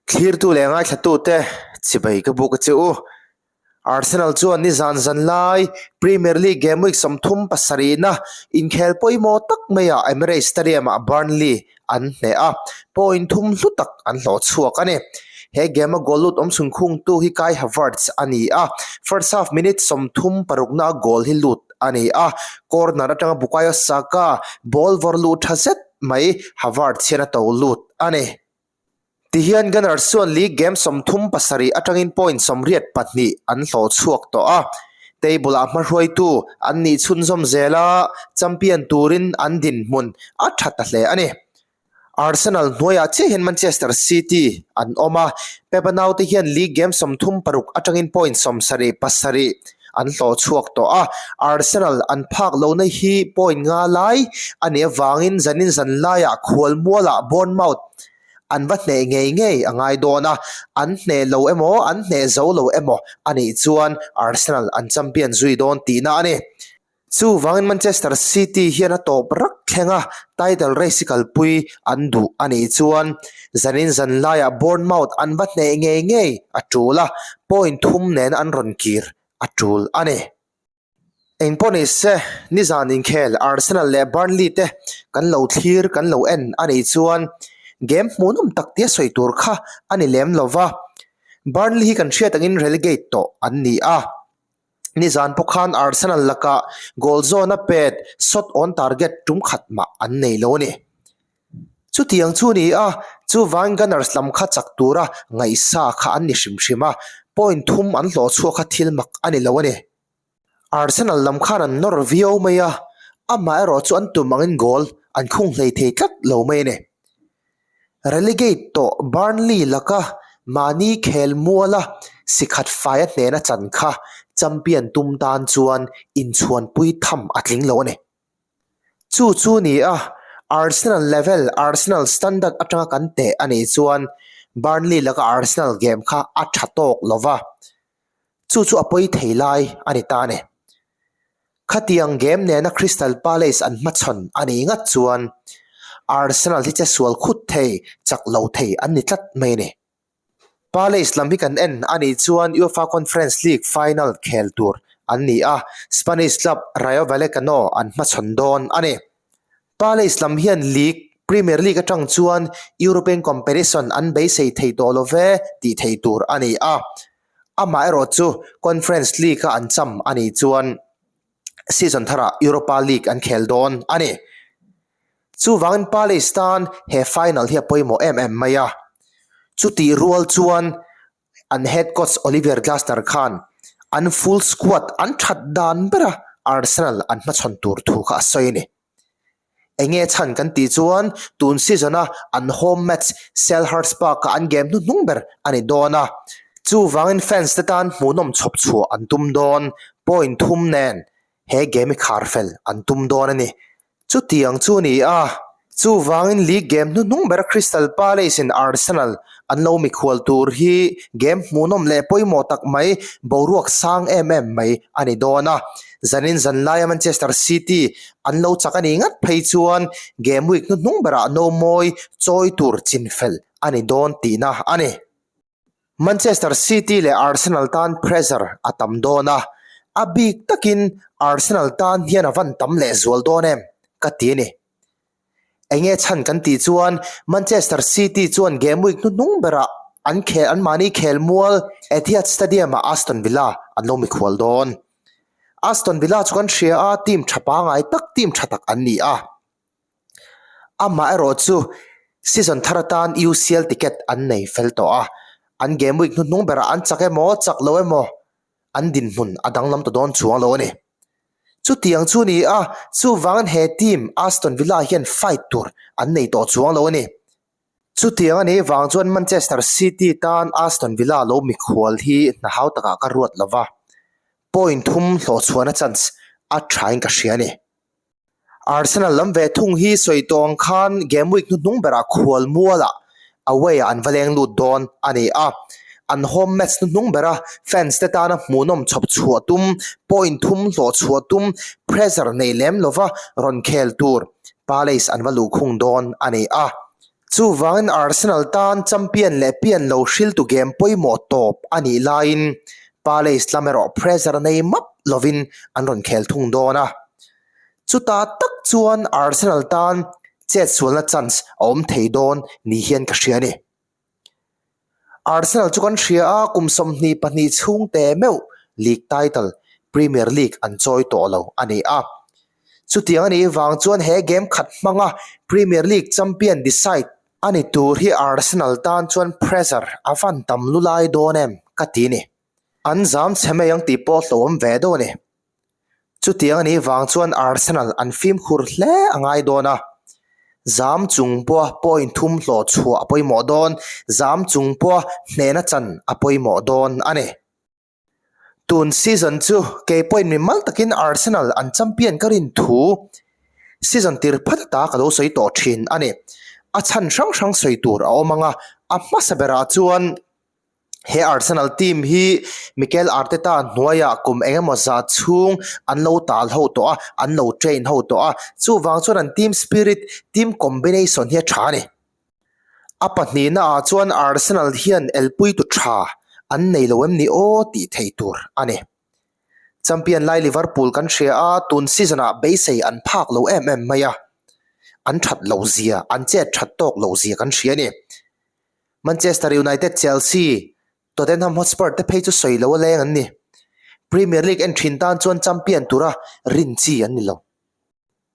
Thlirtu leh ngaithlatute chibai ka buk a che u. Arsenal chuan nizan zan lai Premier League game week 37na inkhel pawimawh tak maiah Emirates Stadium-ah Burnley an hneh a, point thum hlu tak an hlawh chhuak a ni. He game-a goal lut awm chhun khungtu hi Kai Havertz a ni a, first half minute 36 na goal hi lut a ni a, corner atanga Bukayo Saka ball vawrh luh tha zet mai Havertz hian a to lut a ni. Tihian Gunners chuan league game 37 atangin point 82 an hlawh chhuak tawh a, table-ah hmahruaitu an nih chhunzawm zel a, champion turin an dinhmun a tha ta hle a ni. Arsenal hnuaiah chiah hian Manchester City an awm a, Pep-a naute hian league game 36 atangin point 77 an hlawh chhuak tawh a, Arsenal an phak lohna hi point nga lai a nih avangin zanin zan laiah khualmualah Bournemouth an va hneh ngei ngei a ngai dawn a, an hneh lo emaw an hneh zo lo emaw a nih chuan Arsenal an champion zui dawn tihna a ni. Chuvangin Manchester City hian a tawp rak thleng a, title race hi kalpui an duh a nih chuan zanin zan laiah Bournemouth an va hneh ngei ngei a tul a, point thum nena an rawn kir a tul a ni. Engpawh ni se, nizan inkhel Arsenal leh Burnley te kan lo thlir kan lo en a nih chuan game hmuhnawm tak tia sawi tur kha a ni lem lo va, Burnley hi kan hriat angin relegate tawh an ni a. Nizan pawh khan Arsenal lakah goal zawn a pet shot on target tum khat mah an nei lo a ni. Chutiang chu a ni a, chuvangin Gunners lam kha chak tura ngaihsa kha an ni hrim hrim a, point thum an hlawh chhuak kha thil mak a ni lo a ni. Arsenal lam khan an nawr viau mai a, amaherawh chu an tum angin goal an khung hlei thei tlat lo mai a ni. Relegate tawh Burnley laka mahni khel muala sikhat faia hnena chan kha champion tum tan chuan inchhuanpui tham a tling lo a ni. Chu chu ni a, Arsenal level, Arsenal standard atanga kan teh a nih chuan Burnley laka Arsenal game kha a tha tawk lo va, chu chu a pawi thei lai a ni ta a ni. Khatiang game nena Crystal Palace an hmachhawn a nih ngat chuan Arsenal hi che sual khut thei, chak lo thei an ni tlat mai a ni. Palace lam hi kan en a nih chuan UEFA Conference League final khel tur an ni a, Spanish club Rayo Vallecano an hmachhawn dawn a ni. Palace lam hian league, Premier League atang chuan European competition an beisei thei tawh lo ve tih thei tur a ni a. Amaherawh chu Conference League-a an cham a nih chuan season tharah Europa League an khel dawn a ni. Chuvangin Palace tan he final hi a pawimawh em em mai a. Chutih rual chuan an head coach Olivier Glasner khan an full squad an that dan bera Arsenal an hmachhawn tur thu kha a sawi a ni. Enge chhan kan tih chuan tun season a an home match Selhurst Park ah an game hnuhnung ber a ni dawn a, chuvangin fans te tan hmuhnawm chhawp chhuah an tum dawn, point thum nen he game hi khar fel an tum dawn a ni. Chutiang chu a ni a, chuvangin league game hnuhnung bera Crystal Palace in Arsenal an lo mikhual tur hi game hmuhnawm leh pawimawh tak mai boruak sang em em mai a ni dawn a. Zanin zan laia Manchester City an lo chak a nih ngat phei chuan game week hnuhnung berah no mawi chawi tur chinfel a ni dawn tihna a ni. Manchester City leh Arsenal tan pressure a tam dawn a, a bik takin Arsenal tan hian a van tam lehzual dawn em ka ti a ni. Enge chhan kan tih chuan Manchester City chuan game week hnuhnung berah an khel anmahni khelmual Etihad Stadium-ah Aston Villa an lo mikhual dawn. Aston Villa chu kan hria a, team tha pangngai tak, team tha tak an ni a. Amaherawh chu season thar atan UCL ticket an nei fel tawh a, an game week hnuhnung berah an chak emaw chak lo emaw an dinhmun a danglam ta dawn chuang lo a ni. Chutiang chu ni a, chuvangin he team Aston Villa hian fight tur an nei tawh chuang lo a ni. Chutiang a nih vang chuan Manchester City tan Aston Villa lo mikhual hi hna hau takah ka ruat lo va, point thum hlawhchhuahna chance a thain ka hria a ni. Arsenal lam ve thung hi sawi tawh ang khan game week hnuhnung berah khual mualah away ah an va leng lut dawn a ni a. An home match hnuhnung bera fans te tana hmuhnawm chhawp chhuah tum, point thum hlawh chhuah tum, pressure nei lem lova rawn khel tur Palace an va luhkhung dawn a ni a. Chuvangin Arsenal tan champion leh pian lo hriltu game pawimawh tawp a nih laiin Palace lam erawh pressure nei map lovin an rawn khel thung dawn a. Chutah tak chuan Arsenal tan chetsualna chance a awm thei dawn ni hian ka hria a ni. Arsenal chu kan hria a, kum 22 chhung teh meuh league title, Premier League an chawi tawh lo a ni a. Chutiang a nih vang chuan he game khat hmanga Premier League champion decide a ni tur hi Arsenal tan chuan pressure a van tam lu lai dawn em ka ti ni. An zam chhe mai ang tih pawh hlauhawm ve deuh a ni. Chutiang a nih vang chuan Arsenal an fimkhur hle a ngai dawn a, zam chung pawha point thum hlawh chhuah a pawimawh dawn, zam chung pawha hnehna chan a pawimawh dawn a ni. Tun season chu kei pawhin mi mal takin Arsenal an champion ka rin thu season tir phat ata ka lo sawi tawh thin a ni. A chhan hrang hrang sawi tur a awm ang a, a hmasa berah chuan he Arsenal team hi Mikel Arteta hnuaiah kum eng emaw zat chhung an lo tal ho tawh a, an lo train ho tawh a, chuvang chuan an team spirit, team combination hi a tha a ni. A pahnihna ah chuan Arsenal hian elpui tu tha an nei lo em ni aw tih thei tur a ni. Champion lai Liverpool kan hria a, tun season ah beisei an phak lo em em mai a, an that lo zia, an chet that tawk lo zia kan hria a ni. Manchester United, Chelsea, Tottenham Hotspur te phei chu sawi lo a leng an ni. Premier League en thin tan chuan champion tura rin chi an ni lo.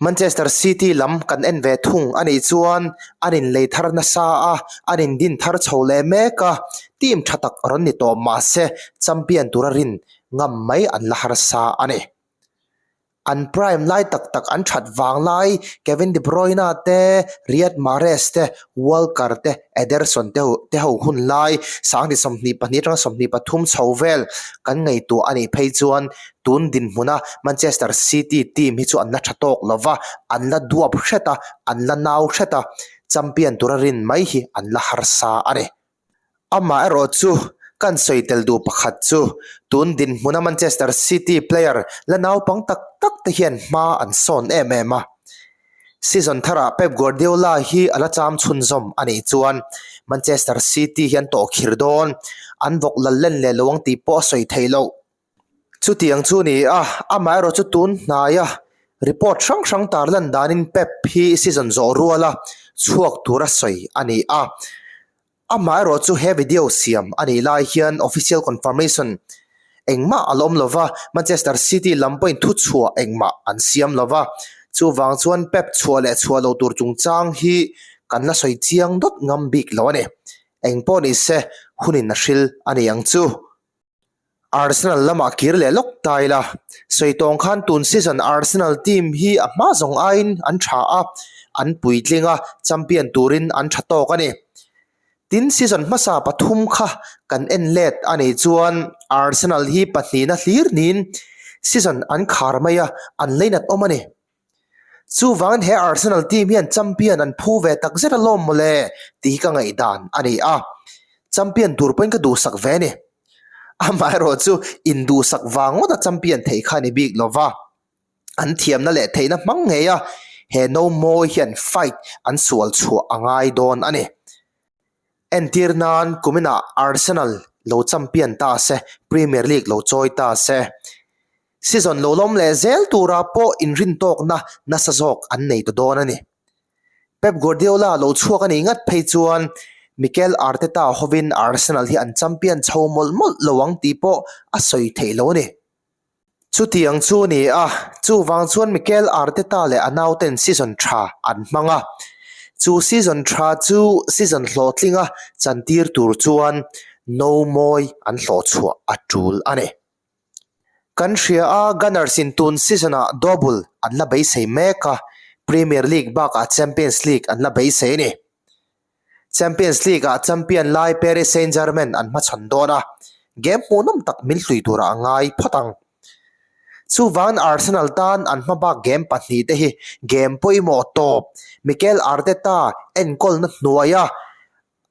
Manchester City lam kan en ve thung a nih chuan an inlei thar nasa a, an indin thar chho leh mek a, team tha tak rawn ni tawh mahse champion tura rin ngam mai an la harsa a ni. An prime lai tak tak an that vang lai Kevin De Bruyne te, Riyad Mahrez te, Walker te, Ederson te te ho hun lai sangni 22 atanga 23 chho vel kan ngaihtuah a nih phei chuan Tun dinhmuna Manchester City team hi chu an la tha tawk lo va, an la duap hret a, an la nau hret a, champion tura rin mai hi an la harsa a ni. Amaherawh chu kan sawi tel duh pakhat chu tun dinhmuna Manchester City player la naupang tak tak te hian hma an sawn em em a. Season tharah Pep Guardiola hi a la cham chhunzawm a nih chuan Manchester City hi an tawh khir dawn, an vawk lal len leh lo ang tih pawh a sawi theih loh. Chutiang chu ni a, amaherawh chu tun hnaia report hrang hrang tarlan danin Pep hi season zawh ruala chhuak tura sawi a ni a. Amaherawh chu he video siam a nih lai hian official confirmation engmah a la awm lova, Manchester City lam pawhin thuchhuah engmah an siam lova. Chuvang chuan Pep chhuah leh chhuah lo tur chungchang hi kan la sawi chiang dawt ngam bik lo a ni. Engpawh ni se, hunin a hril a ni ang chu. Arsenal lamah kir leh lawk ta ila, sawi tawng khan tun season Arsenal team hi a hma zawng aiin an tha a, an puitling a, champion turin an tha tawk a ni. Tin, season hmasa pathum kha kan en let a nih chuan Arsenal hi pahnihna hlir niin season an khar mai a, an leinat awm a ni. Chuvangin he Arsenal team hian champion an phu ve tak zet alawm mawle tih hi ka ngaihdan a ni a, champion tur pawhin ka duhsak ve a ni. Amaherawh chu induhsak vang ngawta champion theih kha a ni bik lo va, an thiamna leh theihna hmang ngei a he no mawi hian fight an sual chhuah a ngai dawn a ni. Entir nan kuminah Arsenal lo champion ta se, Premier League lo chawi ta se. Season lo lawm leh zel turah pawh inrintawkna nasa zawk an nei ta dawn a ni. Pep Guardiola lo chhuak a nih ngat phei chuan Mikel Arteta hovin Arsenal hi an champion chho mawlh mawlh lo ang tih pawh a sawi theih lo a ni. Chutiang chu a ni a, chuvang chuan Mikel Arteta leh a nauten season tha an hmang a. Chu season tha chu season hlawhtlinga chantir tur chuan no mawi an hlawhchhuah a tul a ni. Kan hria a, Gunners in tun season ah double an la beisei mek a, Premier League bakah Champions League an la beisei a ni. Champions League ah champion lai Paris Saint-Germain an hmachhawn dawn a, game hmuhnawm tak min hlui turah a ngai phawt ang. Chuvangin Arsenal tan an hmabak game pahnihte hi game pawimawh tawp Mikel Arteta enkawlna hnuaia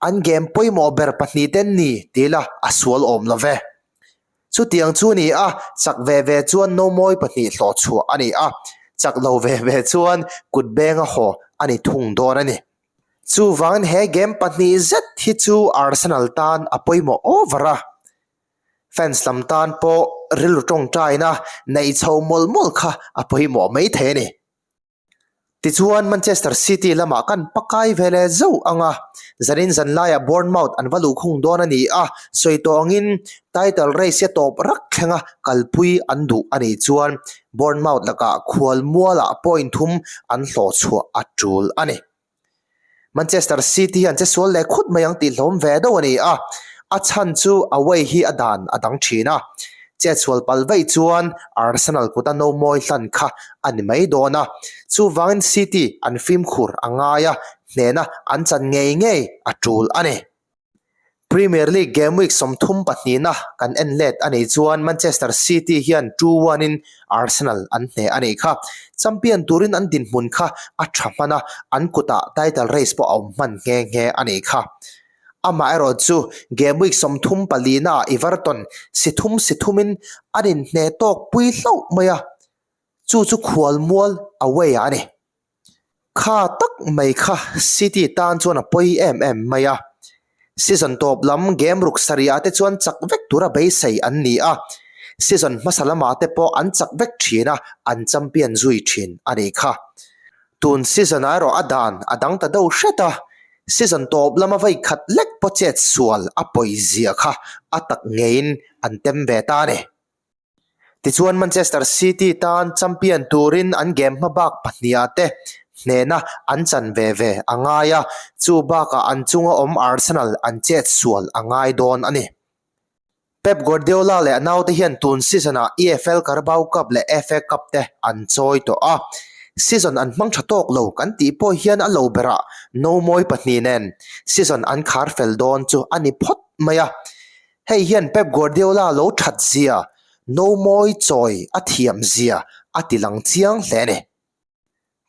An game pawimawh ber pahnihte an ni ti ila a sual awm lo ve. Chutiang chu a ni a, chak ve ve chuan nomawi pahnih hlawh chhuah a ni a, chak lo ve ve chuan kut benga haw a ni thung dawn a ni. Chuvangin he game pahnih zet hi chu Arsenal tan a pawimawh over a, fans lam tan pawh rilru tawngtaina neih chho mawlh mawlh kha a pawimawh mai thei a ni. Tichuan Manchester City lamah kan pakai ve leh zauh ang a, zanin zan laiah Bournemouth an va luhkhung dawn a ni a, sawi tawh angin title race hi a tawp rak thleng a kalpui an duh a nih chuan Bournemouth lakah khualmualah point thum an hlawh chhuah a tul a ni. Manchester City hian che sual leh khut mai ang tih hlawm ve deuh a ni a, a chhan chu away hi a dan a dang thin a, chetsual pal vaih chuan Arsenal kuta no mawi hlan kha a ni mai dawn a, chuvangin City an fimkhur a ngai a, hnehna an chan ngei ngei a tul a ni. Premier League game week 32 na kan en let a nih chuan Manchester City hian 2-1 in Arsenal an hneh a nih kha. Champion turin an dinhmun kha a tha hman a, an kutah title race pawh a awm hman nghe nghe a nih kha. Amaherawh chu game week 34 naah Everton si thum si thumin an inhneh tawk pui hlauh mai a, chu chu khualmual away ah a ni. Kha tak mai kha City tan chuan a pawi em em mai a, season tawp lam game ruk sarih ah te chuan chak vek tura beisei an ni a, season hmasa lamah te pawh an chak vek thin a, an champion zui thin a nih kha. Tun season ah erawh a dan a dang ta deuh hret a, season tawp lama vawi khat lek pawh chet sual a pawi zia kha a tak ngeiin an tem ve ta a ni. Tichuan Manchester City tan champion turin an game hmabak pahniha te hnehna an chan ve ve a ngai a, chu bakah an chunga awm Arsenal an chet sual a ngai dawn a ni. Pep Guardiola leh a naute hian tun season-ah EFL Carabao Cup leh FA Cup te an chawi tawh a, season an hmang tha tawk lo kan tih pawh hian a lo berah nomawi pahnih nen season an khar fel dawn chu a ni phawt mai a. Hei hian Pep Guardiola lo that zia, no mawi chawi a thiam zia a ti lang chiang hle a ni.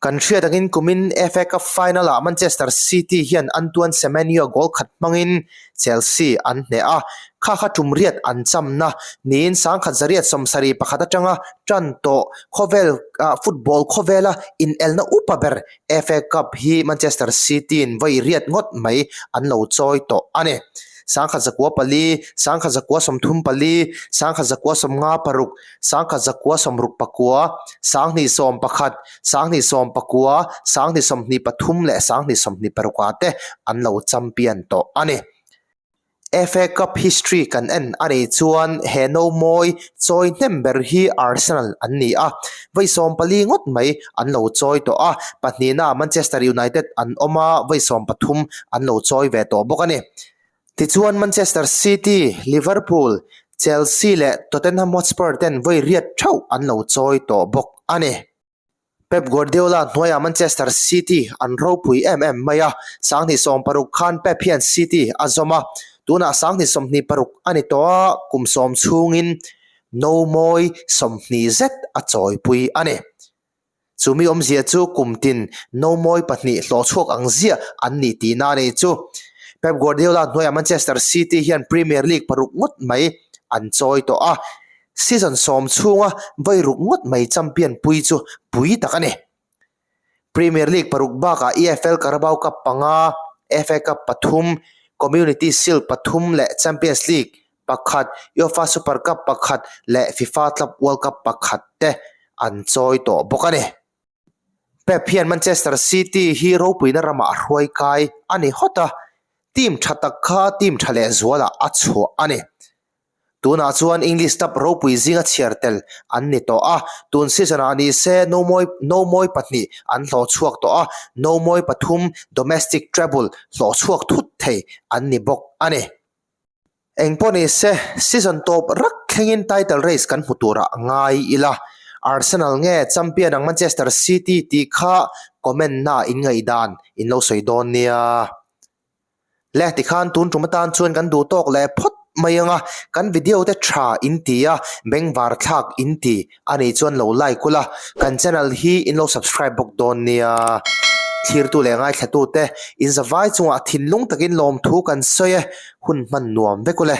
Kan hriat angin kumin FA Cup final-ah Manchester City hian Antoine Semenyo goal khat hmangin Chelsea an hneh a, kha kha tum riat an chamna niin sangkhat zariat 71 atanga tan tawh khawvel football khawvela inelna upa ber FA Cup hi Manchester City-in vawi riat ngawt mai an lo chawi tawh a ni. 1904, 1934, 1956, 1969, 2011, 2019, 2023 leh 2026 ah te an lo champion tawh a ni. FA Cup history kan en a nih chuan he no mawi chawi hnem ber hi Arsenal an ni a, vawi 14 ngawt mai an lo chawi tawh a, pahnihna Manchester United an awm a, vawi 13 an lo chawi ve tawh bawk a ni. Tichuan Manchester City, Liverpool, Chelsea leh Tottenham Hotspur ten vawi riat theuh an lo chawi tawh bawk a ni. Pep Guardiola hnuaiah Manchester City an ropui em em mai a, 2016 khan Pep hian City a zawm a, tunah 2026 a ni tawh a, kum sawm chhungin no mawi 20 zet a chawipui a ni. Chumi awmzia chu kum tin no mawi pahnih hlawh chhuak ang ziah an ni tihna a ni chu. Pep Guardiola hnuaiah Manchester City hian Premier League paruk ngawt mai an chawi tawh a, Season sawm chhunga vawi ruk ngawt mai champion pui chu pui tak a ni. Premier League paruk bakah EFL Carabao Cup panga, FA Cup pathum, Community Shield pathum leh Champions League pakhat, UEFA Super Cup pakhat leh FIFA Club World Cup pakhat te an chawi tawh bawk a ni. Pep hian Manchester City hi ropuina ramah a hruai kai a ni hawt a, team tha tak kha team tha lehzualah a chhuah a ni. Tunah chuan English club ropui zinga chhiar tel an ni tawh a, tun season-ah ni se no mawi no mawi pahnih an hlawh chhuak tawh a, no mawi pathum domestic treble hlawh chhuak thut thei an ni bawk a ni. Eng pawh ni se, season tawp rak thlengin title race kan hmu turah ngai ila, Arsenal nge champion ang Manchester City tih kha comment-na inngaihdan in lo sawi dawn nia. Le tikhan tun tum atan chuan kan duh tawk leh phawt mai ang a, kan video te tha in ti a, bengvar thlak in ti a nih chuan lo like ula, kan channel hi in lo subscribe bawk dawn nia. Thlirtu leh ngaithlatute in zavai chungah thinlung takin lawmthu kan sawi e, hun hman nuam vek ule.